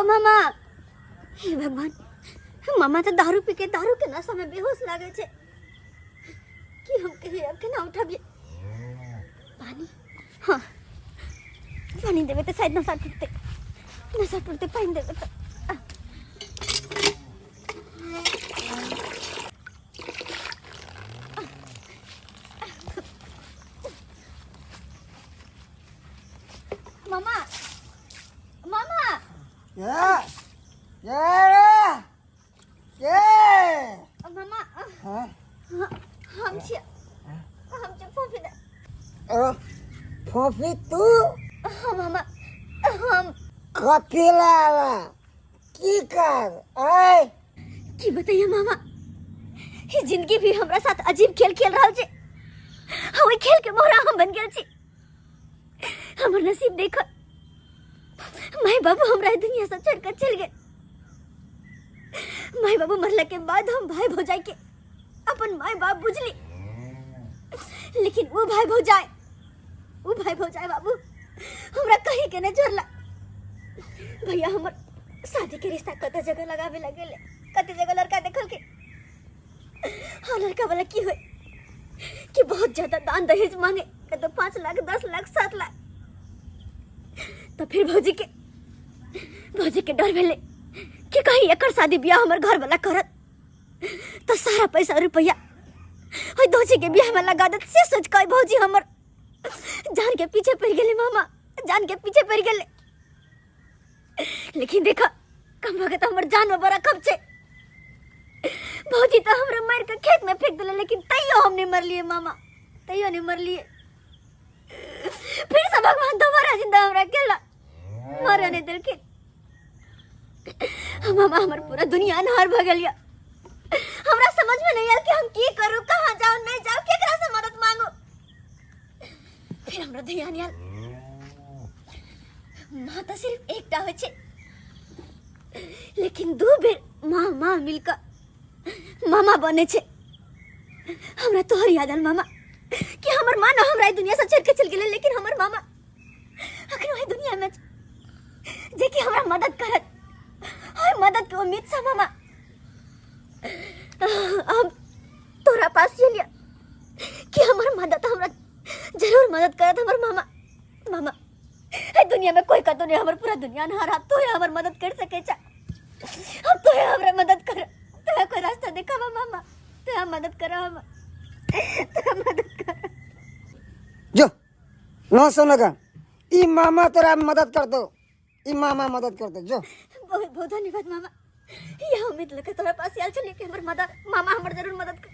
ओ मामा, हे भगवान, मामा तऽ दारू पी के दारू के नशा में बेहोश लागे छै। की हम कहिए, अब केना उठबिए? पानी, हाँ पानी देबै तऽ शायद नशा टूटतै, नशा टूटतै पानि देबै तऽ। मामा, मामा। ये ये रे ये। मामा। हाँ? हम छी, हम छी फोफी। ओ फोफी तू? हाँ मामा, हम। कथी लाला की कर आय? की बताइए मामा, ये जिंदगी भी हमरा साथ अजीब खेल खेल रहल छै। हम ओहि खेल के मोहरा हम बन गेल छी। हमर नसीब देख, माय बाबू हमरा दुनिया से छोड़ कर चल गए। माय बाबू मरला के बाद हम भाई भौजाई के अपन माय बाप बुझली, लेकिन वो भाई भौजाई, वो भाई भौजाई बाबू हमरा कहीं के नहीं छोड़ला। भैया हमर शादी के रिश्ता कत जगह लगावे लगे, कत जगह लड़का देखल के। हाँ लड़का वाला की होए कि बहुत ज्यादा दान दहेज मांगे, कतो 5 लाख, 10 लाख, 7 लाख। तो फिर भौजी के डर भेले कि कहीं एकर शादी ब्याह हमर घर वाला करत तो सारा पैसा रुपया ओहि दोषी के ब्याह में लगा देत। से सोच के भौजी हमर जान के पीछे पड़ गेले मामा, जान के पीछे पड़ गेले। लेकिन देखा कम भगत हमर जान में बड़ा कब छे। भौजी तो हमरा मार के खेत में फेंक दिले, लेकिन तैयो हम नहीं मरलिए मामा, तैयो नहीं मरलिए। फिर से भगवान दोबारा जिंदा हमरा केला, मरे नहीं दिलखिन। मामा हमर पूरा दुनिया अन्हार भ गेल या। हमरा समझ में नहीं आयल कि हम की करू, कहाँ जाऊँ, नहीं जाऊँ, केकरा से मदद मांगू। फिर हमरा ध्यान आयल, माँ तो सिर्फ एकटा होइ छै, लेकिन दू बेर माँ माँ मिलकर मामा बने छै। हमरा तोहर याद आयल मामा कि हमर माँ न हमरा ई दुनिया से छोड़ के चल गेलै, लेकिन हमर मामा अखनो एहि दुनिया में छै जे कि हमरा मदद करत। और मदद के उम्मीद से मामा हम तोरा पास एलियै कि हमर मदद, हमरा जरूर मदद करत हमर मामा। मामा एहि दुनिया में कोई कतौ नहीं, हमर पूरा दुनिया अन्हार, तू ही हमर मदद कर सकै छ। अब तू ही हमरा मदद कर, तू ही कोई रास्ता दिखावा मामा, तू ही मदद कर हम, तू ही मदद कर। जो न सुनगा, ई मामा तोरा मदद कर दो, ई मामा मदद कर दो जो। बहुत बहुत धन्यवाद मामा। यह उम्मीद लगे तोरा पास आयल छलियै कि हमर मदद मामा हमर जरूर मदद कर।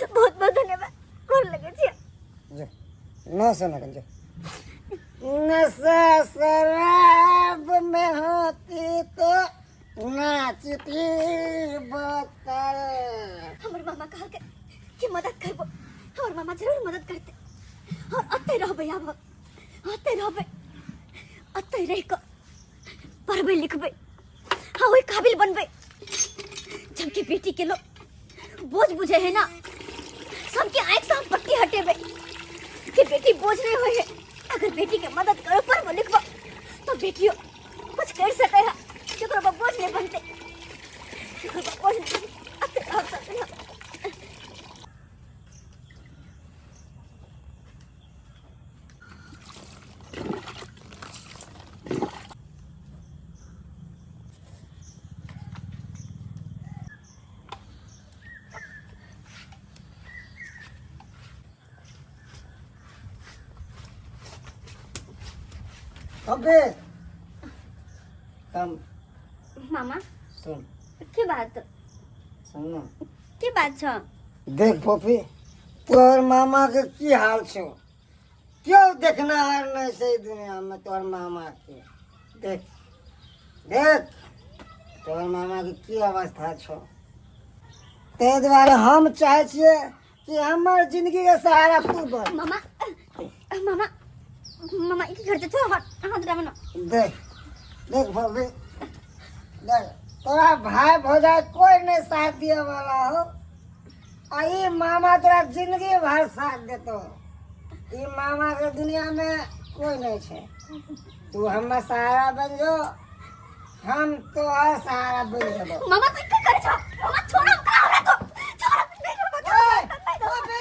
बहुत बहुत धन्यवाद, गोर लगे छी। जो न सुनगा जो। नशा शराब में होती तो नाचती बोतल। हमर मामा कहलकै कि मदद करबो, हमर मामा जरूर मदद करते। और अतै रहबै, आब अतै रहबै, अतै रहि कऽ पढ़बै लिखबै, हाँ ओहि काबिल बनबै। जबकि बेटी के लोग बोझ बुझे है ना, सबके आँख से हम पट्टी हटेबै कि बेटी बोझ नहीं होय है। अगर बेटी के मदद करो, पढ़बो लिखबो तो बेटियों कुछ कर सके है, केकरो पर बोझ नहीं बनते, केकरो पर बोझ नहीं बनते। अते रहब सब दिन हम। अबे कम। मामा। सुन। की बात? सुन ना। की बात छ? देख फोफी, तोहर मामा के की हाल छौ, क्यों देखना हार नहीं सही दुनिया में तोहर मामा के। देख देख तोहर मामा के की अवस्था छौ। ताहि दुआरे हम चाहै छियै कि हमर जिंदगी के सहारा तू बन। मामा, मामा, मामा, ई की करते छो? हाथ हाथ डाबो ना। देख देख भाभी, देख तोरा भाई भौजाई कोई नहीं साथ दिए वाला हो, आ ई मामा तोरा जिंदगी भर साथ देतो। ई मामा के दुनिया में कोई नहीं छे, तू हमर सहारा बन जो। हम तोहर सहारा बनि जेबो। मामा तू की करे छो? मामा छोड़ हमरा, हमरा तो छोड़, नहीं छोड़बो। ओए, ओ बे।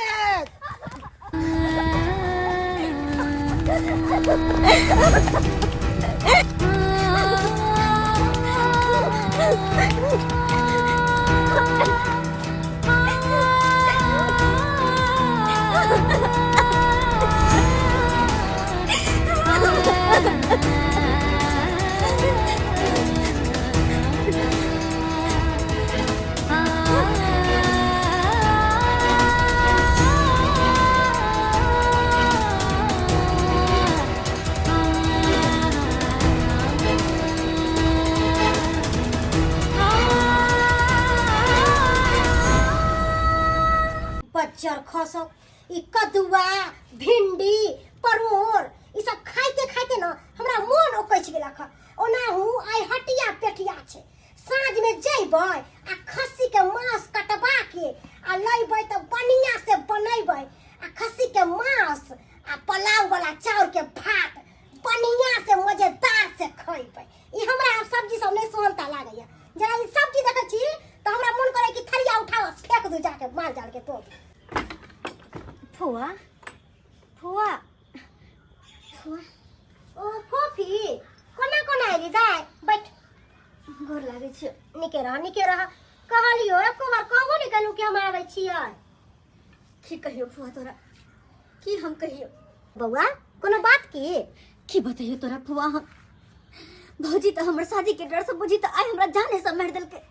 बच्चर खसो ई कदुआ भिंडी परोड़ ई सब खाइते खाइते न हमरा मोन ओकैछ गेलक हँ। ओनाहु आइ हटिया पेटिया छै, साँझ में जैबै आ खस्सी के मांस कटबा के आ लैबै तऽ बढ़िया से बनैबै आ खस्सी के मांस आ पुलाव वाला चाउर के भात बढ़िया से मजेदार से खैबै। ई हमरा आब सब्जी सब नहि सोहनता लागैया। जेना ई सब्जी देखै छी तऽ हमरा मोन करै कि थरिया उठाओ फेंक दू जाके माल जाल के तोड़। फुआ, फुआ, फुआ। ओ फोफी, कोना कोना एली दाय? बैठ। गोर लागै छी। निके रह, निके रह। कहलियो एको बार कहबो नहि केलहुँ कि हम आबै छियै। की कहियो फुआ तोरा, की हम कहियो? बौआ कोनो बात की? की बतैयो तोरा फुआ हम, भौजी तऽ हमर शादी के डर से बुझी तऽ आइ हमरा जाने से मारि देलकै।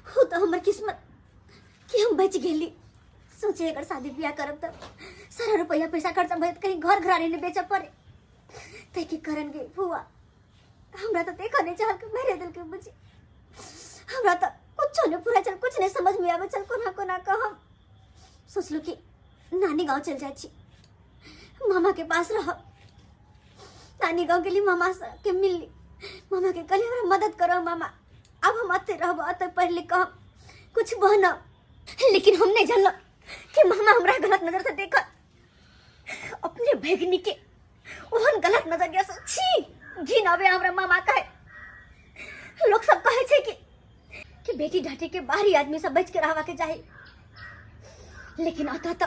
हो तऽ हमर किस्मत कि हम बच गेली। सोचे अगर शादी ब्याह करब तऽ सारा रुपया पैसा खर्चा भऽ कहीं घर घरारी नहीं बेचऽ पड़े, तै के कारण गे फुआ हमरा तऽ देखऽ नहीं चाहल के मारि देलकै बुझी। हमरा तऽ कुछो नहीं पूरा चल, कुछ नहीं समझ में आबै चल, कोना कोना कह हम सोचलहुँ कि नानी गाँव चल जाइ छी, मामा के पास रहब। नानी गाँव गेली, मामा के मिलली, मामा के कहली हमरा मदद करो मामा, अब हम अते रहब, अते पढ़ लिख कऽ हम कुछ बनब। लेकिन हम नहीं जानल कि मामा हमरा गलत नजर से देखत, अपने भगनी के ओहन गलत नजरिया से छी घिन आवे हमरा मामा कहे। लोग सब कहे छै कि बेटी डांटे के बाहरी आदमी से बच के रहवा के चाही, लेकिन अतः तो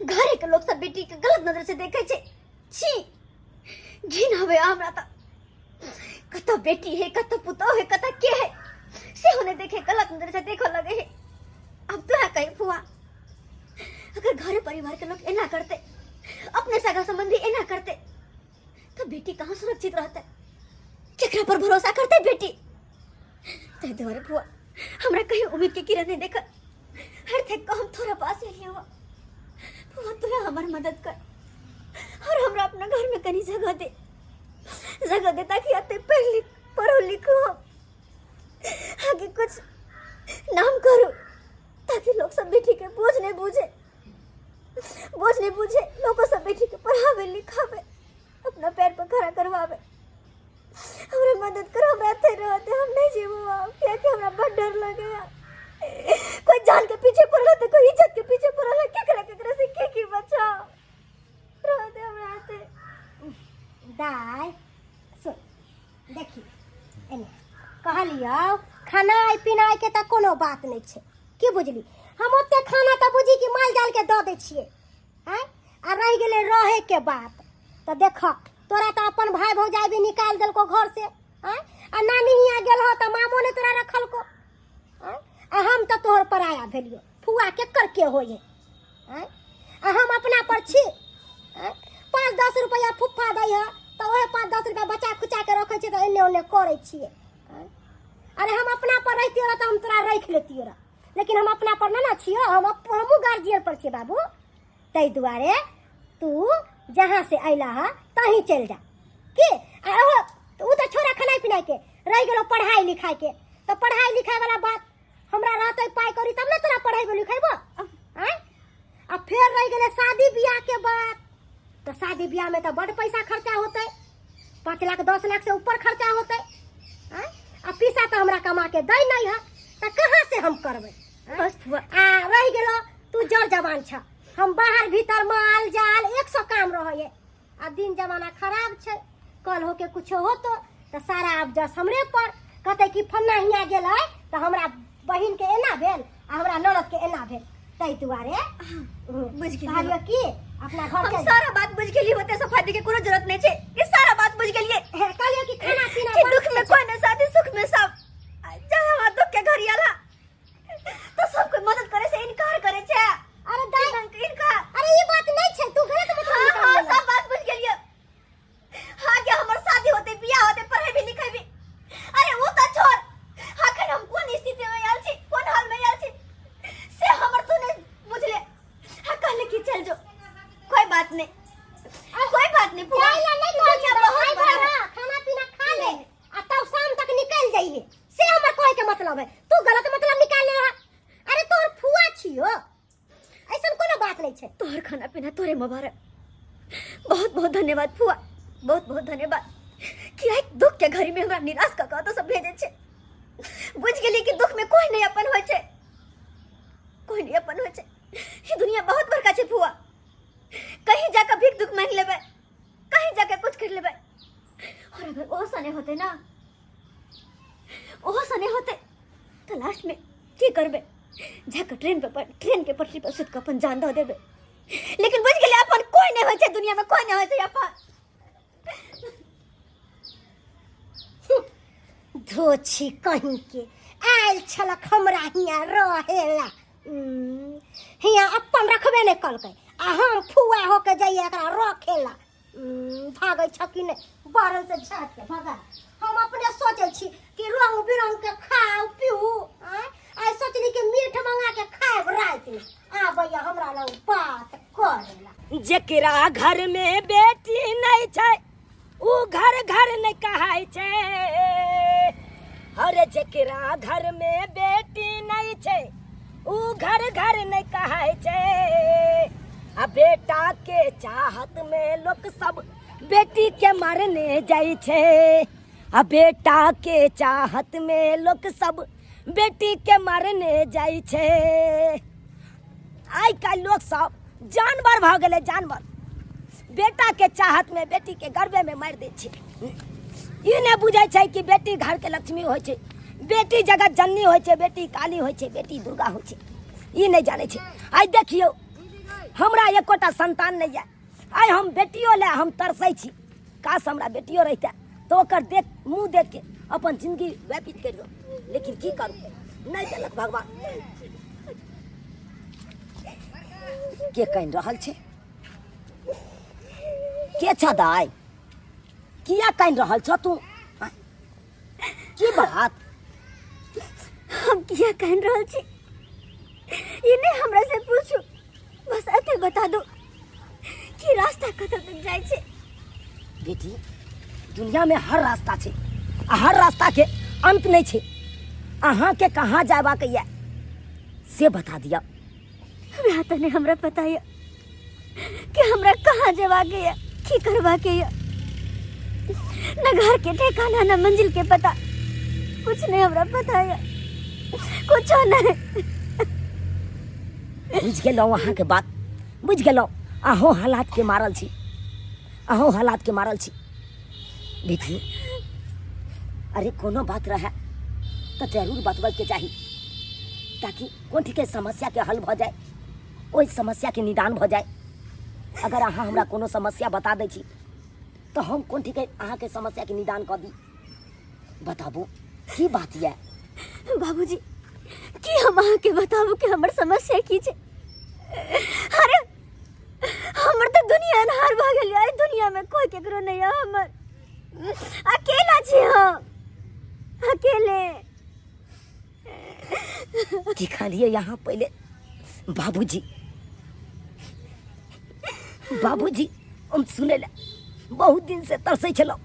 घरे के लोग सब बेटी के गलत नजर से देखे छै। छी घिन आवे हमरा तो, कत बेटी है, कत पुतोह है, कत के है से होने देखे गलत नजर से देखो लगे है। अब तो है कहीं फुआ, अगर घरे परिवार के लोग एना करते, अपने सगा संबंधी एना करते तो बेटी कहाँ सुरक्षित रहते? केकरा पर भरोसा करते बेटी? तै दुआरे फुआ हमरा कहीं उम्मीद के किरण नहीं देखल, हर थे हम थोड़ा पास ही हुआ। फुआ तू हमार मदद कर और हमरा अपना घर में कहीं जगह दे, जगह दे ताकि आते पढ़ लिख पढ़ो लिखो, आगे कुछ नाम करो ताकि लोग सब बेटी के बोझ नहीं बूझे, बोझ नहीं बूझे, लोगों सब बेटी के पढ़ावे लिखावे, अपना पैर पर खड़ा करवावे। हमरा मदद करो, हमरा अथे रहते हम नहीं जीवो, क्या कि हमरा बड़ डर लगे। कोई जान के पीछे पड़ल तो कोई इज्जत के पीछे पड़ल, केकरा केकरा से के की बचाओ रहते हमरा अथे। दाय सुन देखी एने कहलियौ खानाइ पिनाइ के तऽ कोनो बात नहि छै, की बुझली? हम ओते खाना तऽ बुझी कि माल जाल के दऽ दै छियै। आँय आ रहि गेलै रहै के बात तऽ देख तोरा तऽ अपन भाय भौजाइ भी निकालि देलको घर से। आँय आ नानी हियाँ गेल हँ तऽ मामो नहि तोरा रखलको। आँय आ हम तऽ तोहर पराया भेलियौ, फुआ केकर के होइ है? आँय आ हम अपना पर छी। आँय 5-10 रुपैआ फुफा दै है तऽ ओहे 5-10 रुपैआ बचा खुचा के रखै छियै तऽ एन्ने ओन्ने करै छियै। आँय अरे हम अपना पर रहितियै रह तऽ हम तोरा राखि लेतियै रह, लेकिन हम अपना पर नहि ने छियौ, हमहूँ गार्जियन पर छियै बाबू। ताहि दुआरे तू जहाँ से अयला हँ तहीं चलि जा। की आ ओहो ओ तऽ छोड़ा खेनाइ पिनाइ के, रहि गेलौ पढ़ाइ लिखाइ के, तऽ पढ़ाइ लिखाइ वाला बात हमरा रहतै पाइ कौड़ी तब ने तोरा पढ़ेबो लिखेबो। आँय आ फेर रहि गेलै शादी बियाह के बात, तऽ शादी बियाह में तऽ बड्ड पैसा खर्चा होतै, 5 लाख 10 लाख से ऊपर खर्चा होतै। आँय आ पैसा तऽ हमरा कमा के दै नहीं है तऽ कहाँ से हम करबै? बस फुआ। आ रहि गेलो तू जर जवान छ, हम बाहर भीतर माल जाल 100 काम रहै आ दिन जमाना खराब छै, कल होके कुछो होतो तऽ सारा आब जस हमरे पर कहतै कि फन्ना हियाँ गेलै तऽ हमरा बहिन के एना भेल आ हमरा ननद के एना भेल, ताहि दुआरे बुझि गेलियै। कहलियै कि अपना घर हम चलि सारा बात बुझि गेलियै, ओते सफाई के कोनो जरूरत नहीं छै। ये सारा बात बुझि गेलियै। हे, कहलियै कि खाना पीना कि दुख में कोई नहीं साथी, सुख में सब। जब हमरा दुख के घड़ी आला तो सब कोई मदद करे से इनकार करे छै। अरे दाई, इनकार। अरे ई बात नहीं छै, तू गलत मतलब हाँ, निकाल हाँ, लेलक। सब बात बुझ गेलियै। हाँ, के हमर शादी होते, बियाह होते, पढ़े भी लिखे भी, अरे वो तो छोड़, अखन हम कोन स्थिति में आयल छी, कोन हाल में आयल छी से हमर तू नहीं बुझले। हाँ, कहले कि चल जो, कोई बात नहीं, कोई बात नहीं फुआ। जाय ला नहीं कहलियै, दुनिया बहुत आइ बड़ा भर है। हाँ, खाना पीना खा ले आ तब शाम तक निकल जाइए, से हमर कहे के मतलब है। तू गलत मतलब निकाल ले रहा। अरे तोहर फुआ छियो, ऐसन कोनो बात नहीं छै। तोहर खाना पीना तोरे मुबारक, बहुत बहुत धन्यवाद फुआ, बहुत बहुत धन्यवाद कि आइ दुख के घड़ी में हमरा निराश कऽ कऽ ओतऽ से भेजै छै। बुझि गेलियै कि दुख में कोई नहीं अपन होइ छै, कोई नहीं अपन होइ छै। ई दुनिया बहुत बड़का छै फुआ, कहीं जाकर भीख दुख मांगि लेबै, कहीं जाकर कुछ कर लेबै, और अगर ओहो सने होते ना, ओहो सने होते तो लास्ट में की करबै? जाकर ट्रेन पे ट्रेन के पटरी पर सुत के अपन जान दऽ देबै। लेकिन बुझि गेलियै अपन कोई नहीं होइ छै दुनिया में, कोई नहीं होइ छै अपन। धोछी कहीं के आयल छलक हमरा हियाँ रहेला, हियाँ अपन रखबे नहि कलकै आ हम फुआ होके जइए एकरा रखेला। भागै छ कि नहि बरल से झाँट के भगा। हम अपने सोचै छी कि रंग बिरंग के खाउ पीऊ, आँय आइ सोचली कि मीठ मंगा के खायब रातिमे, आबैया हमरा लग बात करेला। जेकरा घर में बेटी नहीं छै उ घर घर नहीं कहाय छै। अरे जेकरा घर में बेटी नहीं छै उ घर घर नहीं कहाय छै। आ बेटा के चाहत में लोग सब बेटी के मारने जाय छै। आ बेटा के चाहत में लोग सब बेटी के मारने जाय छै। आइ काल्हि लोग सब जानवर भऽ गेलै, जानवर। बेटा के चाहत में बेटी के गर्भे में मारि दै छै। ई नहि बुझै छै कि बेटी घर के लक्ष्मी होइ छै, बेटी जगत जननी होइ छै, बेटी काली होइ छै, बेटी दुर्गा होइ छै, ई नहि जानै छै। आइ देखियौ हमरा एकोटा संतान नहि यऽ, आइ हम बेटियो लए हम तरसै छी। काश हमरा बेटियो रहितै तऽ ओकर देख मुँह देख के अपन जिंदगी व्यतीत करि दो, लेकिन की करू, नहि देलक भगवान। के कानि रहल छै? के छ दाइ? किया कानि रहल छ तू? आँय? की बात? हम किया कानि रहल छी ई नहि हमरा से पूछू, बस एते बता दो कि रास्ता कतऽ तक जाइ छै। बेटी, दुनिया में हर रास्ता छै आ हर रास्ता के अंत नहीं छै। अहाँ के कहाँ जायबाक ये से बता दिया। वएह तऽ नहि हमरा पता ये कि हमरा कहाँ जेबाक ये, की करबाक ये। न घर के ठिकाना न मंजिल के पता, कुछ नहीं हमरा पता ये, कुछो नहीं। बुझि गेलहुँ अहाँके बात, बुझि गेलहुँ। अहूँ हालात के मारल छी, अहूँ हालात के मारल छी बेटी। अरे कोनो बात रहे तऽ जरूर बतबैके चाही, ताकि कोन ठीके समस्या के हल भऽ जाय, ओहि समस्या के निदान भऽ जाय। अगर अहाँ हमरा कोनो समस्या बता दै छी तऽ हम कोन ठीके अहाँके समस्या के निदान कऽ दी। बताबू की बात यऽ? बाबूजी, की हम अहाँके बताबू कि हमर समस्या की छै? अरे हमर तऽ दुनिया अन्हार भऽ गेल यऽ, एहि दुनिया में कोई केकरो नहीं यऽ, हमर अकेला छी हम, अकेले। की कहलियै यहाँ पहिले? बाबूजी, बाबूजी हम सुनै लए बहुत दिन से तरसै छलहुँ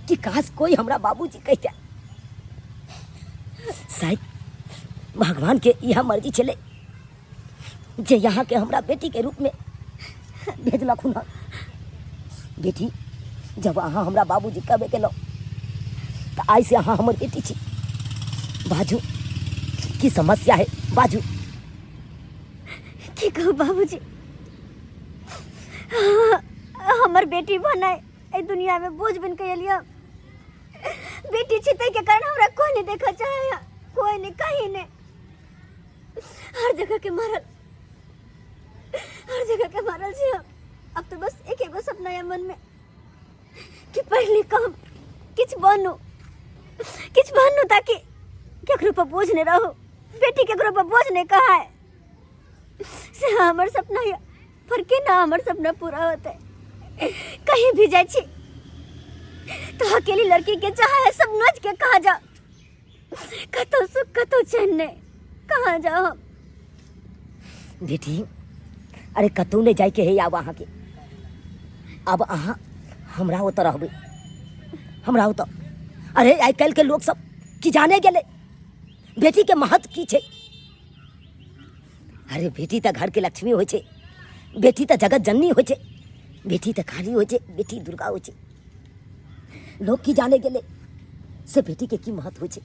कि काश कोई हमरा बाबूजी कहितै। शायद भगवान के इएह मर्जी छलै जे यहाँ के हमरा बेटी के रूप में भेजलक हन। बेटी, जब अहाँ हमरा बाबूजी कहबे केलहुँ तऽ आइ से अहाँ हमर बेटी छी। बाजू की समस्या है, बाजू। की कहू बाबूजी, हमर बेटी बनाए एहि दुनिया में बोझ बन के एलियै। बेटी छी ताहि के कारण हमरा कोई नहीं देखऽ चाहैया, कोई नहीं, कहीं नहीं। हर जगह के मारल, हर जगह के मारल छी हम। अब तो बस एक एगो सपना है मन में कि पढ़ लिख कऽ हम किछु बनू, किछु बनू ताकि केकरो पर बोझ नहीं रहू, बेटी केकरो पर बोझ नहीं कहाय। से हमर सपना यऽ, पर केना हमर सपना पूरा होतै? कहीं भी जाइ छी तो अकेली लड़की के चाहे है सब नोच के कहाँ जाओ, कतौ सुख कतौ चैन नहीं, कहाँ जाओ हम? बेटी अरे कतौ नहीं जाए के है आब अहाँके, आब अहाँ हमरा ओतऽ रहबै, हमरा ओतऽ। अरे आइ काल्हि के लोक सब की जाने गेलै बेटी के महत्व की छै। अरे बेटी तऽ घर के लक्ष्मी होइ छै, बेटी तऽ जगत जननी होइ छै, बेटी तऽ काली होइ छै, बेटी दुर्गा होइ छै। लोक की जाने गेलै से बेटी के की महत्व होइ छै।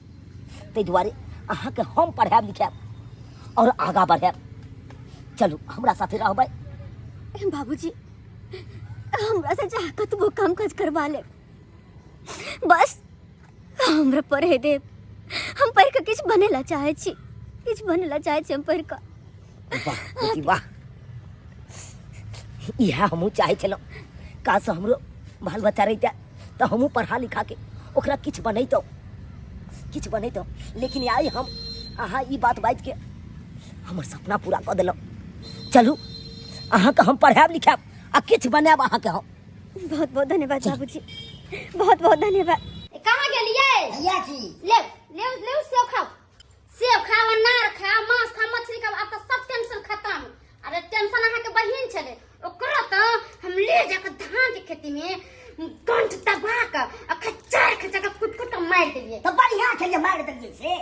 ताहि दुआरे अहाँके हम पढ़ायब लिखायब और आगाँ बढ़ायब। चलू हमरा साथे रहबै। बाबूजी हमरा से चाहे कतबो काम काज करवा ले, बस हमरा पढ़े देब। हम पढ़ि कऽ किछु बने ला चाहै छी, किछु बने ला चाहै छी हम पढ़ि कऽ। वाह बेटी वाह, इएह हमहूँ चाहै छलहुँ। काश हमरो बाल बच्चा रहितै तऽ हमहूँ पढ़ा लिखा के ओकरा किछु बनैतहुँ, किछु बनैतहुँ। लेकिन आइ हम अहाँ ई बात बाजि के हमर सपना पूरा कऽ देलहुँ। चलू अहाँके हम पढ़ायब लिखायब आ किछु बनायब अहाँके हम। बहुत बहुत धन्यवाद बाबूजी, बहुत बहुत धन्यवाद। कहाँ गेलियै? भैया जी ले ले ले, सेब खाओ, सेब खाओ, अनार खाओ, मांस खाओ, मछली खाओ, आब तऽ सब टेंशन खत्म। अरे टेंशन अहाँके बहिन छलै, ओकरो तऽ हम ले जाकऽ धान के खेती में गंठ दबा कऽ आ खच्चर खच्चर कऽ कुट कुट कऽ मारि देलियै। तऽ बढ़िया छलै, मारि देलियै से।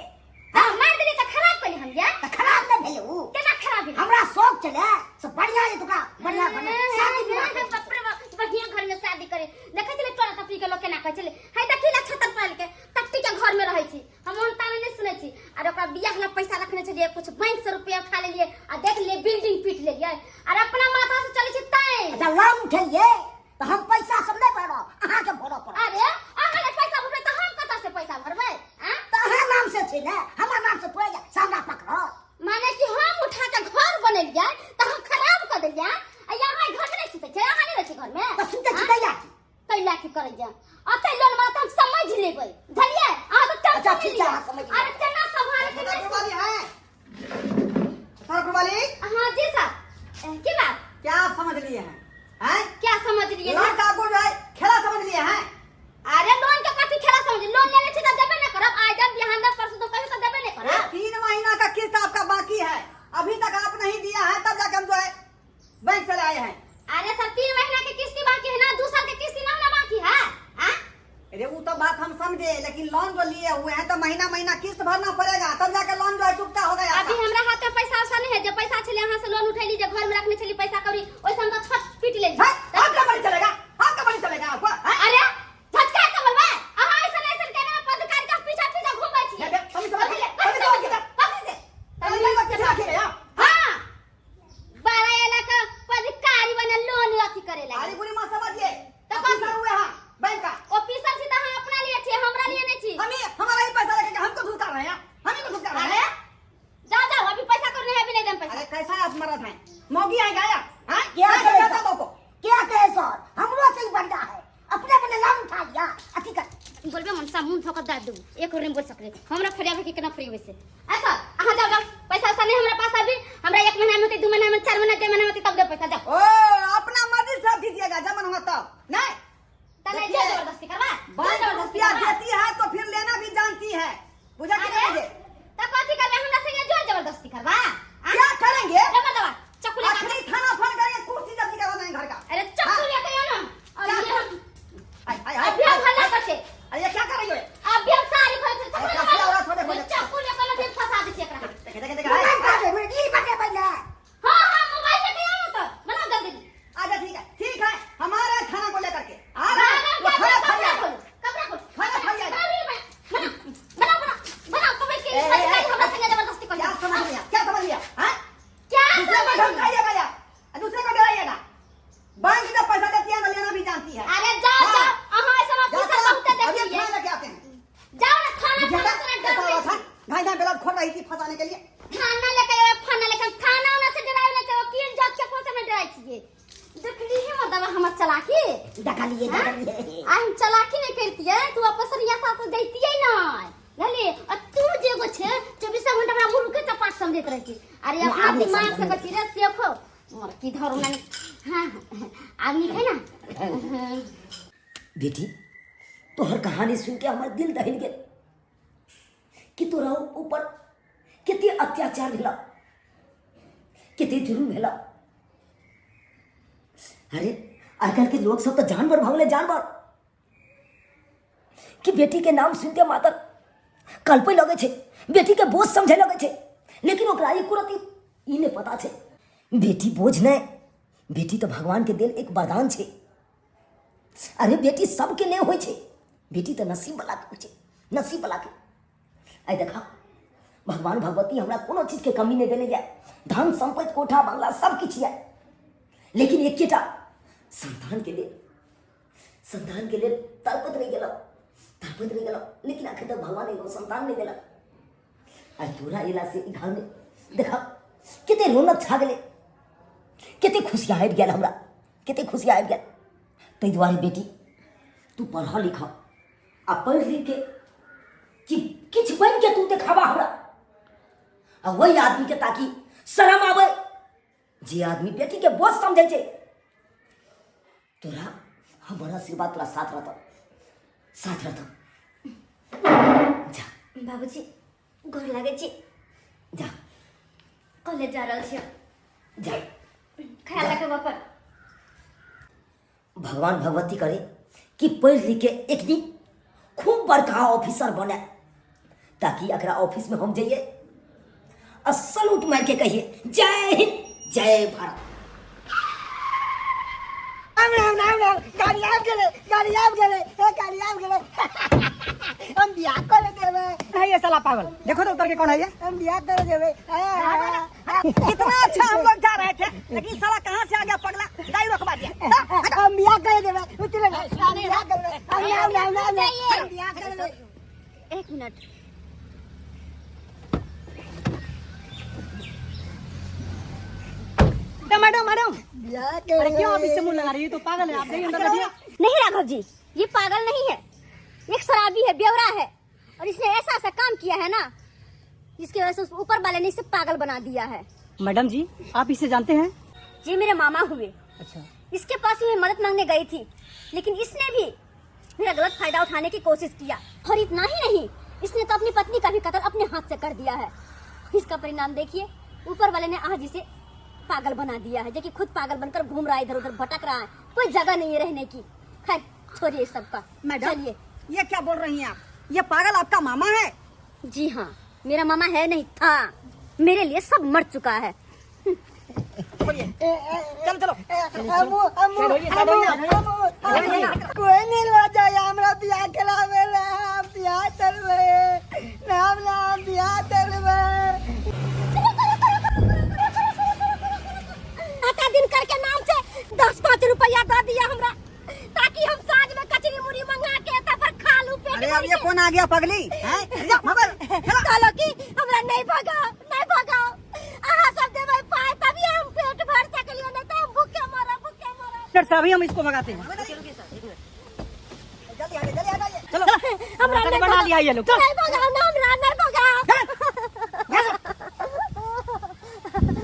हाँ, मारि देलियै तऽ खराब केलियै हम या? तऽ खराब नहि भेलै उ। केना खराब भेलै? हमरा शौक छलै से बढ़िया जे तोरा बढ़िया घर में शादी विवाह करै। बाप रे बाप, बढ़िया घर में शादी करे। देखै छलै टोला टपरी के लोक केना कहै छलै, हे देखी ला छतर पाल के टट्टी के घर में रहै छी। हम ओहन ताना नहि सुनै छी। आर ओकरा बियाह ला पैसा रखने छलियै, कुछ बैंक से रुपया उठा लेलियै आ देख लिए बिल्डिंग पीट लेलियै। आर अपना माथा से चलै छी तैं। अच्छा लोन उठेलियै तऽ हम पैसा सब नहि भरब, अहाँके भरऽ पड़त। अरे अहाँ जे पैसा भरबै तऽ हम कतऽ से पैसा भरबै? आँ? तऽ अहाँ नाम से छै ने, हमर नाम से थोड़े से हमरा पकड़त। माने कि हम उठा के घर बनेलियै तऽ हम खराब कऽ देलियै आ यहाँ घर में नहि सुतै छै, अहाँ नहि रहै छै घर में? तऽ सुतै छी तैया की? कैला की करै जा? अते लोन वाला तऽ हम समझ लेबै, बुझलियै? अहाँ तऽ टेंशन अच्छा, नहि ठीक छै, लिअ। अहाँ समझ लेबै। अरे केना सम्हारे के नहि वाली है सड़क वाली। हाँ जी सर, की बात? क्या समझ लिए हैं? हैं? क्या समझ लिए हैं? लड़का को जो है खेला समझ लिए हैं? अरे लोन के कथी खेला समझ? लोन लेने छी तऽ देबे नहि करब, आइ देब बिहान देब परसों देब, कहियो तऽ देबे नहि करब। 3 महीना का किस्त आपका बाकी है, अभी तक आप नहीं दिया है, तब जाके हम जो है बैंक से लाए हैं। अरे सर 3 महीना के किस्ती बाकी है ना, 2 साल के किस्ती ना होना बाकी है। हाँ? अरे वो तो बात हम समझे, लेकिन लोन जो लिए हुए हैं तो महीना महीना किस्त भरना पड़ेगा, तब जाके लोन जो है चुकता होगा आपका। अभी हमरा हाथ में पैसा वैसा नहीं है, जब पैसा छले यहाँ से लोन उठेली, जब घर में रखने छली पैसा कौड़ी, ओइसे हम तो छत पीट लेली। है? आपका बड़ी चलेगा, आपका बड़ी चलेगा आपको, हैं? अरे झटका के बोलबे अहाँ ऐसन ऐसन केना पदकार के पीछा पीछा घूमै छी। ले, ले, समझ, समझ, कथी ले? समझ, कथी समझ, से? समझ। कथी से? समझ, समझ, पीछा रखिए, हाँ। हाँ। 12 एला के पदकारी बना लोन अथी करे लागे। अरे बुरी मां समझिए। तो ऑफिसर कौन? हुए हाँ, बैंक का। ऑफिसर छी त अहाँ अपना लिए छी, हमरा लिए नहीं छी। हम ही हमारा ही पैसा लेके हमको धुलका रहे हैं, हम ही को धुलका रहे अरे हैं। जाओ जाओ, अभी पैसा करने है, अभी नहीं देम पैसा। अरे कैसा आप मरद हैं, मौगी है गाया, हाँ? क्या क्या करे कहता सर? बहू को? क्या कहे सर, हमरो से ही बढ़िया है, अपने अपने लाभ उठा लिया अथी कर। बोलबे मन सा मुंह धोकर दाद दू, एक और नहीं बोल सकले। हमरा फरियावे के केना फरियावे से? ऐसा अहाँ जाओ जाओ, पैसा वैसा नहीं हमरा पास अभी, हमरा 1 महीना में होते, 2 महीना में, 4 महीना, 6 महीना में होते, तब दे पैसा, जाओ। ओ अपना मर्जी से दीजिएगा जब मन होगा तब। नहीं त नहीं, देखिए, जो जबरदस्ती करवा, जो बैंक जबरदस्ती रुपया करवा। देती है तो फिर लेना भी जानती है, बुझा कि नहीं अरे, मुझे? त कथी करबे हमरा संगे जो जबरदस्ती करवा? आ? क्या करेंगे? रे मर्दवा, चक्कू लेके आखिरी थाना फोन करेंगे, कुर्सी जब्ती करवाना है घर का। अरे चक्कू हाँ। लेके आओ ना। और क्या? ये हम हाय, हाय, हाय, अभी हम हाय, हल्ला हाय। करछे। अरे ये क्या कर रही हो? अभी हम सारी खोल के चक्कू अरे लेके क्या हो रहा है? मारो। थोड़े खोले। चक्कू लेके ना फिर फंसा दे छी एकरा। देखे, देखे, देखे, मोबाइल हाय, खा हाय। दे, मेरे ई बाटे पहिले। हां हां मोबाइल लेके आओ ना तो, बनाओ जल्दी। अच्छा ठीक है, ठीक है, हमारे थाना को लेकर के आ रहा है। वो कपड़ा थाना खोलो, फरियाद। कपड़ा खोलो, थाना फरियाद। बनाओ, बनाओ, बनाओ, बनाओ, कपड़े के ए, ए, अधिकारी ए, हमरा संगे जबरदस्ती कर। क्या समझ लिया, क्या समझ लिया, हाँ? क्या दूसरे समझ को धमकाइएगा यार। चलाकी देखलिए देखलिए आ हम चलाकी नहीं करतिए तू आपस रिया साथ जैतिए ना बुझलिए आ तू जे एगो छे चौबीसों घंटा हमरा मुर्ख के चपाट समझैत रहै छी अरे ना, अपना आब नहि दिमाग से समझबै। कथी रे सेखो मोर की धरू ना हाँ आब नीक है ना बेटी तोहर कहानी सुन के हमर दिल दहल गेल कि तोरा ऊपर कते अत्याचार भेला कते जुर्म भेला अरे आजकल के लोग सब तो जानवर भऽ गेलै जानवर कि बेटी के नाम सुनते मातर कल्पे लगै छै बेटी के बोझ समझे लगै छै लेकिन ओकरा एको रत्ती ई नहि पता छै बेटी बोझ नहि बेटी तऽ भगवान के देल एक वरदान छै अरे बेटी सबके नहि होइ छै बेटी तऽ नसीब वाला के होइ छै नसीब वाला के आइ देखा भगवान भगवती हमरा कोनो चीजके कमी नहि देने यऽ धन सम्पत्ति कोठा बंगला सब किछु यऽ लेकिन एकेटा संतानके लेल संतानके लेल तड़पैत रहि गेलहुँ तड़पैत रहि गेलहुँ लेकिन अखन तक भगवान एगो संतान नहि देलक आ तोरा अयलासँ ई घरमे देखा कते रौनक छा गेलै कते खुशियाँ आबि गेल हमरा कते खुशियाँ आबि गेल ताहि दुआरे बेटी तू पढ़ऽ लिखऽ आ पढ़ि लिखके कि किछु बनि के तू देखाबा हमरा आ वही आदमीके ताकि शरम आबै जे आदमी बेटीके बोझ समझै छै तोरा हमर आशीर्वाद तोरा साथ रहतौ साथ रहतौ जा बाबूजी गोर लागै छी जा कॉलेज जा रहल छी हम। जा ख्याल राखब अपन भगवान भगवती करे कि पढ़ि लिख के एक दिन खूब बड़का ऑफिसर बने ताकि एकरा ऑफिस में हम जाइए आ सलूट मार के कहिए जय हिंद जय भारत राम राम राम राम गाड़ी आबि गेलै गाड़ी आबि गेलै हे गाड़ी आबि गेलै हम बियाह करे देबै है ये साला पागल देखो तो उतर के कौन है ये हम बियाह करे देबै कितना अच्छा हम लोग जा रहे थे लेकिन साला कहाँ से आ गया पगला गाड़ी रोकवा दिया हम बियाह करे देबै उतरे ना हम बियाह करबै हम राम राम राम हम बियाह करबै एक मिनट मैडम मैडम बियाह अरे क्यों आप करबै इससे मुंह लगा रही है तो पागल है आप नहीं अंदर बैठिए नहीं राघव जी ये पागल नहीं है एक शराबी है बेवरा है और इसने ऐसा ऐसा काम किया है ना जिसकी वजह से उस ऊपर वाले ने इसे पागल बना दिया है मैडम जी आप इसे जानते हैं ये मेरे मामा हुए अच्छा इसके पास ही मैं मदद मांगने गई थी लेकिन इसने भी मेरा गलत फायदा उठाने की कोशिश किया और इतना ही नहीं इसने तो अपनी पत्नी का भी कत्ल अपने हाथ से कर दिया है इसका परिणाम देखिए ऊपर वाले ने आज इसे पागल बना दिया है जो कि खुद पागल बनकर घूम रहा है इधर उधर भटक रहा है कोई जगह नहीं है रहने की खैर छोड़िए सबका मैडम चलिए ये क्या बोल रही हैं आप ये पागल आपका मामा है जी हाँ मेरा मामा है नहीं था मेरे लिए सब मर चुका है चलो चलो हमू हमू हमू हमू कोई नहीं लो जाए हमरा बियाह करावे ला हम बियाह करबै राम राम बियाह करबै आता दिन करके नाम से दस पाँच रुपया दे दिया हमरा ताकि हम साँझ में कचरी मुरी मंगा के तब पर खा लूं पेट अरे भर अब ये के। कौन आ गया पगली हैं जा मगर कहलो कि हमरा नहीं भगाओ नहीं भगाओ अहाँ सब देबै पाय तभी हम पेट भर सकलियै नहीं तो हम भूखे मरब भूखे मरब सर अभी हम इसको भगाते हैं जल्दी हटे जल्दी हटाइए चलो हमरा नाटक नहीं बना भगाओ। लिया ये लोग चल नहीं भगाओ ना हमरा नहीं भगाओ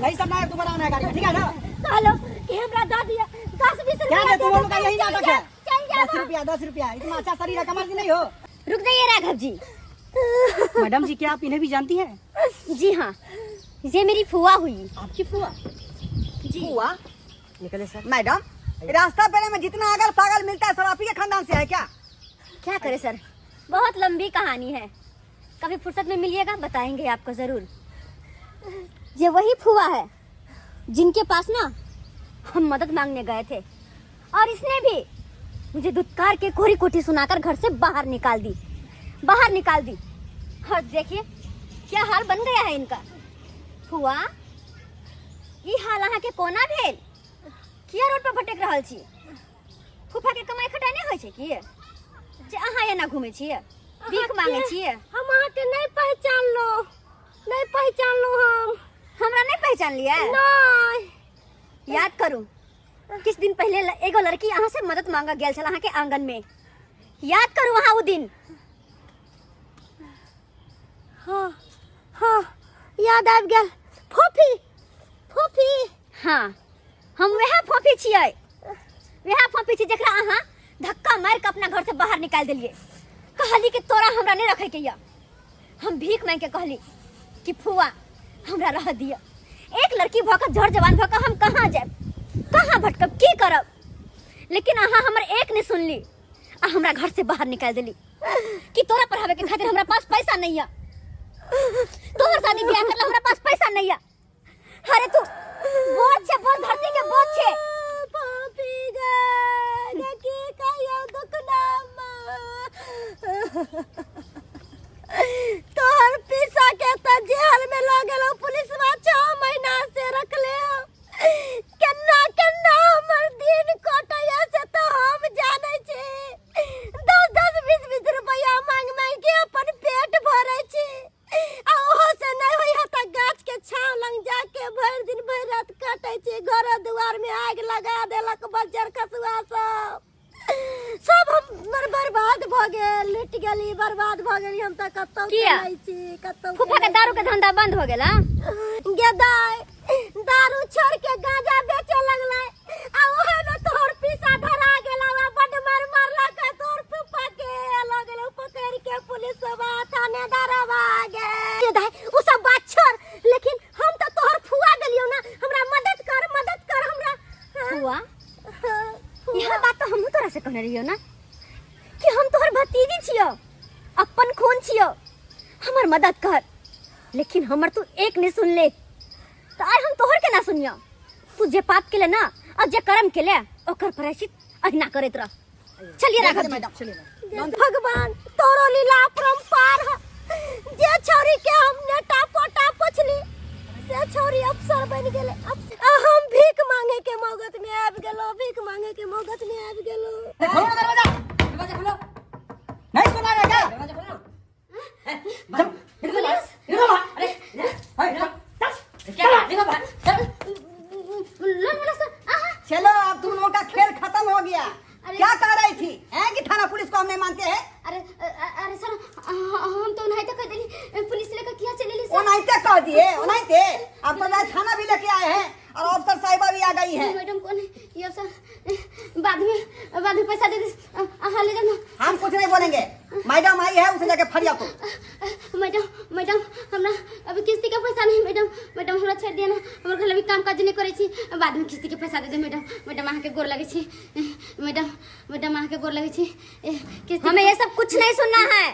नहीं सब नायक तुम्हारा आना है गाड़ी में ठीक है ना कहलो कि हमरा दऽ दिअ 10 20 क्या रुपया है दे तुम दो लोगों का यही नाटक है चल जाब 10 रुपया 10 रुपया इतना अच्छा शरीर है कमर की नहीं हो रुक जाइए राघव जी मैडम जी क्या आप इन्हें भी जानती हैं जी हाँ ये मेरी फुआ हुई आपकी फुआ जी फुआ निकले सर मैडम रास्ता पे में जितना अगल पागल मिलता है सब आप ही के खानदान से है क्या क्या करे सर बहुत लंबी कहानी है कभी फुर्सत में मिलिएगा बताएंगे आपको जरूर ये वही फुआ है जिनके पास ना हम मदद मांगने गए थे और इसने भी मुझे दुत्कार के कोरी कोठी सुनाकर घर से बाहर निकाल दी बाहर निकाल दी और देखिए क्या हाल बन गया है इनका फुआ ई हाल अहाँ के कोना भेल किया रोड पर भटक रहल छी फूफा के कमाई खटाई नहि होइ छै की जे अहाँ एना घूमै छियै भीख मांगै छियै हम अहाँके नहि पहचानलहुँ नहि पहचानलहुँ हम हमरा नहि पहचान लियै नहि याद करू किछु दिन पहिले एगो लड़की अहाँ से मदद मांगऽ गेल छल अहाँके आंगन में। याद करू अहाँ ओ दिन। हाँ हाँ, याद आबि गेल। फोफी फोफी। हाँ, हम वएह फोफी छियै, वएह फोफी छी जकरा अहाँ धक्का मारि के अपना घर से बाहर निकालि देलियै। कहली कि तोरा हमरा नहीं रखे के यऽ। हम भीख मांगि के कहली कि फुआ हमरा रह दिअ। एक लड़की भऽ कऽ, जर जवान भऽ कऽ हम कहाँ जायब, कहाँ भटकब, की करब? लेकिन अहाँ हमर एक नहीं सुनली आ हमरा घर से बाहर निकालि देली कि तोरा पढ़ावे के खातिर हमरा पास पैसा नहीं है, तोहर शादी ब्याह करला हमरा पास पैसा नहीं है। अरे तू बोझ छे, बोझ, धरती के बोझ छे। पापी गे, की कहियो दुखनामा, तोहर पीसा के त जेल में लऽ गेलो पुलिसवा, 6 महीना से रखले हो। केना केना हमर दिन कटैया से तो हम जानै छी। 10-10 20-20 रुपया मांग मांग के अपन पेट भरै छी, आ ओहो से नहीं होइया त गाछ के छाँव लग जाके भरि दिन भरि रात काटै छी। घर दुआर में आगि लगा देलक बज्जर खसुआ सब, सब हमर बर्बाद भ गेल, लुटि गेली, बर्बाद भ गेली। हम त कतौ किया? नहि छी, कतौ फूफा के दारू के धंधा बंद हो गेल? हाँ गे दाय, दारू छोड़ के गांजा बेचे लगलै, आ ओहे में तोहर पीसा धरा गेल, आ बड मार मारलक तोहर फूफा के, लऽ गेल पकड़ के पुलिस थानेदारवा गे। गे दाय, उ सब बात छोड़, लेकिन हम त तोहर फुआ गेलियौ ना, हमरा मदद कर, मदद कर हमरा। फुआ? हाँ, फुआ। यह बात तो हमहूँ तोरा से कहने रहियो ना कि हम तोहर भतीजी छियो, अपन खून छियो, हमर मदद कर। लेकिन हमर तू एक नहीं सुन ले, तो आइ हम तोहर के ना सुनियो। तू जे पाप के ले ना और जे कर्म के ले, ओकर प्रायश्चित अहिना करैत रह। चलिए राघव जी। मैडम चलिए मैडम। भगवान तोरो लीला अपरंपार है। जे छौरी के हम नेटा पोटा पुछली से छौरी अफसर बन गेले, आ हम भीख मांगे के मौगत में आबि गेलो, भीख मांगे के मौगत में आबि गेलो। खोलो ना दरवाजा, दरवाजा खोलो। नहीं सुना रहा क्या? दरवाजा खोलो ना। चल, निकलो बाहर, निकलो बाहर। अरे, अरे, चल, क्या निकलो बाहर, चल। लोन वाला सर, आहा। चलो अब तुम लोगों का खेल खत्म हो गया। क्या कह रही थी हैं कि थाना पुलिस को हम नहीं मानते हैं? अरे, अरे सर, हम तो नहीं तो कह देली, पुलिस लेकर किया चले ली सर। ओनाहिते कह दिए, ओनाहिते। अब तो जाए थाना भी लेके आए हैं और अफसर साहिबा भी आ गई है। मैडम कौन है ये अफसर? बाद में पैसा दे दे, अहाँ ले जाना। हम कुछ नहीं बोलेंगे, मैडम आई है उसे जाके फरिया को। मैडम, मैडम हमरा अभी किस्ती के पैसा नहीं। मैडम, मैडम हमरा छोड़ दिया ना, हमर घर अभी काम काज नहीं करे छी, बाद में किस्ती के पैसा दे दे। मैडम, मैडम अहाँ के गोर लगे छी। मैडम, मैडम अहाँ के गोर लगे छी। किस्ती हमें ये सब कुछ नहीं सुनना है।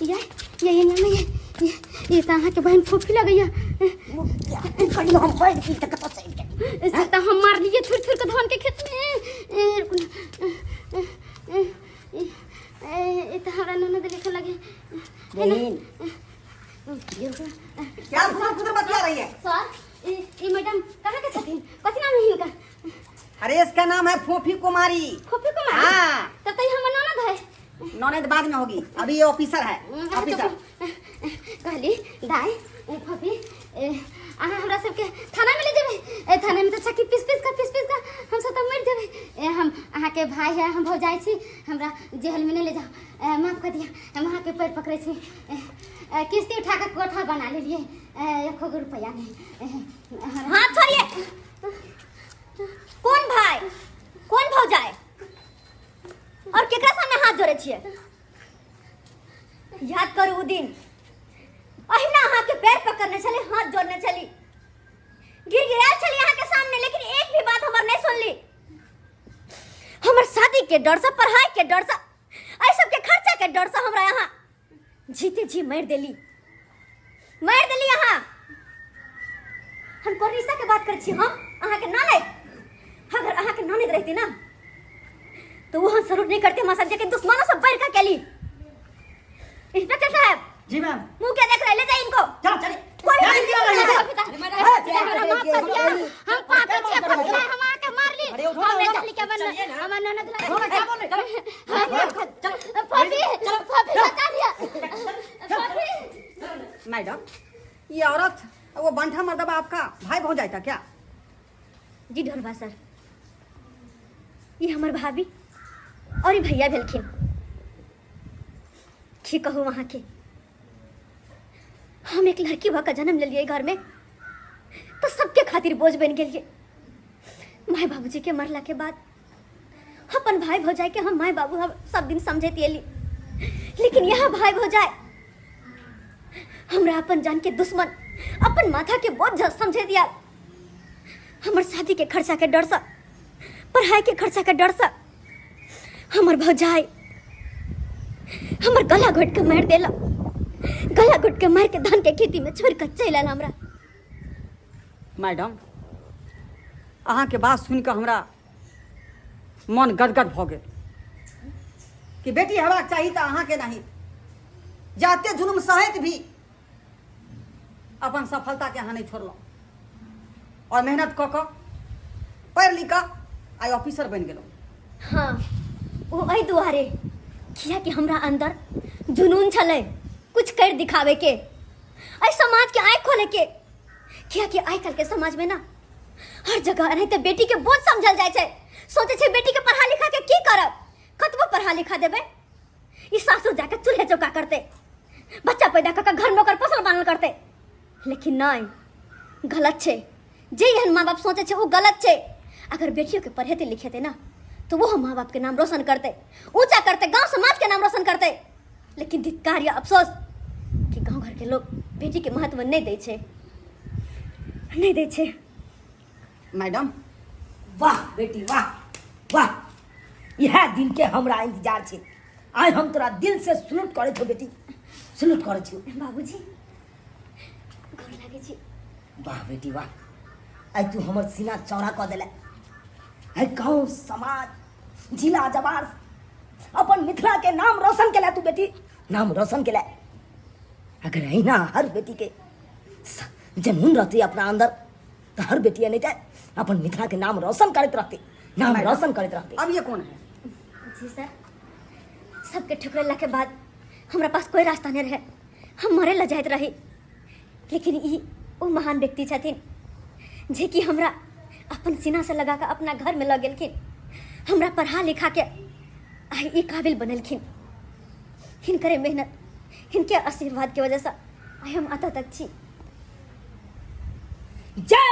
ये ये ये ये ये ये तो अहाँ के बहन फूफी लगैया। हम बैठ की तक तो सही। ऐसे तो हम मार लिए छुर छुर के धान के खेत में। ए, रुको ना। ए, ए, ए, ए तो हमरा ननद लिखे लगे। बहन क्या फुसर फुसर बतिया रही है? सर, ए मैडम कहाँ के छथिन? कथी नाम है हिनका? अरे इसका नाम है फोफी कुमारी। फोफी कुमारी? हाँ। तब तो ये हमर ननद है। ननद बाद में होगी, अभी ये ऑफिसर है, ऑफिसर। कहली दाई, ए, फोफी, ए, अहाँ हमरा सबके थाना में ले जेबै? ए, थाना में तो चक्की पीस पीस का, पीस पीस का हम सब तो मर जेबै। ए, हम अहाँ के भाई है, हम भौजाई छी, हमरा जेल में नहीं ले जाओ। ए, माफ कर दिया, हम अहाँ के पैर पकड़े छी। ए, ए, किस्ती उठा के कोठा बना लेलिए, ए, एको गो रुपया नहीं। ए, हाथ छोड़िए। कौन भाई, कौन भौजाई और केकरा सामने हाथ जोड़े छियै? याद करू उ दिन, अहिना अहाँ के पैर पकड़ने छली, हाथ जोड़ने छली, गिर गिरायल छली अहाँ के सामने, लेकिन एक भी बात हमर नहीं सुनली। हमर शादी के डर से, पढ़ाई के डर से, एहि सब के खर्चा के डर से हमरा यहाँ जीते जी मारि देली, मारि देली अहाँ। हम कोन रिश्ता के बात करै छी? हम अहाँ के ननैद। अगर अहाँ के ननैद रहती ना तो वो हम जरूर नहीं करते हमारे साथ, लेकिन दुश्मनों से बढ़ कर केली। इंस्पेक्टर साहब। जी मैम। मुंह क्या देख रहे हैं? ले जाइए इनको। चलो, चलिए। कोई चलिए, बात चलिए, नहीं। चलिए। अरे, हमरा माफ कर दिया। हम पापी छियै, पापी छियै, हम आके मार ली। अरे, उठो ना, हम नहीं उठो ना। चाहली के बनना। चलिए ना। हमर ननद लगे। उठो ना, क्या बोल रहे? चलो। हम माफ कर। चलो। पापी, चलो। पापी, बचा लिया। पापी। मैडम, ये औरत वो बंठा मर्दबा आपका भाई भौजाई था क्या? जी ढोरबा सर, ये हमर भाभी और ई भैया भेलखिन। की कहू वहाँ के, हम एक लड़की भऽ के जन्म लेलियै घर में तो सबके खातिर बोझ बनि गेलियै। माय बाबूजी के मरला के बाद अपन भाई भौजाई के हम माय बाबू हम सब दिन समझैत एली, लेकिन यहाँ भाई भौजाई हमरा अपन जान के दुश्मन, अपन माथा के बोझ समझे दिया। हमर शादी के खर्चा के डर से, पढ़ाई के खर्चा के डर से हमर भौजाई हमर गला घोट के मार देला। गला घोट के मार के धान के खेती में छोड़ के चलि आयल हमरा। मैडम, अहाँके बात सुनि कऽ हमरा मन गदगद भऽ गेल कि बेटी हेबाक चाही तऽ अहाँके नहीं, जाते जुलुम सहैत भी अपन सफलताके अहाँ नहि छोड़लहुँ और मेहनत कऽ कऽ पढ़ि लिख कऽ आइ ऑफिसर बनि गेलहुँ। हाँ, ओ एहि दुआरे कियाकि हमरा अंदर जुनून छलै कुछ कर दिखावे के, एहि समाज के आँखि खोले के। कियाकि आइ काल्हि के समाज में ना हर जगह एनाहिते बेटी के बोझ समझल जाइ छै। सोचै छै बेटी के पढ़ा लिखा के की करब, कतबो पढ़ा लिखा देबै ई सासुर जाके चूल्हे चौका करतै, बच्चा पैदा कऽ के घर में ओकर पोसल बानल करतै। लेकिन नहि, गलत छै। जे एहन माँ बाप सोचै छै ओ गलत छै। अगर बेटियों के पढ़ेतै लिखेतै ना तो वो माँ बाप के नाम रोशन करतै, ऊंचा करतै, गांव समाज के नाम रोशन करतै। लेकिन धिक्कार या अफसोस कि गांव घर के लोग बेटी के महत्व नहीं दै छै, नहीं दै छै। मैडम वाह बेटी वाह वाह, इएह दिन के हमरा इंतजार छै। आइ हम तोरा दिल से सल्यूट करै छौ बेटी, सल्यूट करै छौ। बाबूजी गोर लागै छी। वाह बेटी वाह, आइ तू हमर सीना चौड़ा कऽ देले। आइ गाँव समाज जिला जवार अपन मिथिला के नाम रोशन केला तू बेटी, नाम रोशन केला। अगर अहिना हर बेटी के जनून रहती अपना अंदर तो हर बेटी नहीं जाए अपन मिथिला के नाम रोशन करते रहते, नाम रोशन करते रहते। अब ये कौन है? जी सर, सबके ठुकरेला के बाद हमरा पास कोई रास्ता नहीं रहे, हम मरे ला जाइत रही। लेकिन ई ओ महान व्यक्ति छथिन जे कि हमरा अपन सीना से लगा के अपना घर में लऽ गेलखिन, हमरा पढ़ा लिखा के आइ ई काबिल बनेलखिन। हिनकरे मेहनत, हिनके आशीर्वाद के वजह से आइ हम एतऽ तक छी। जय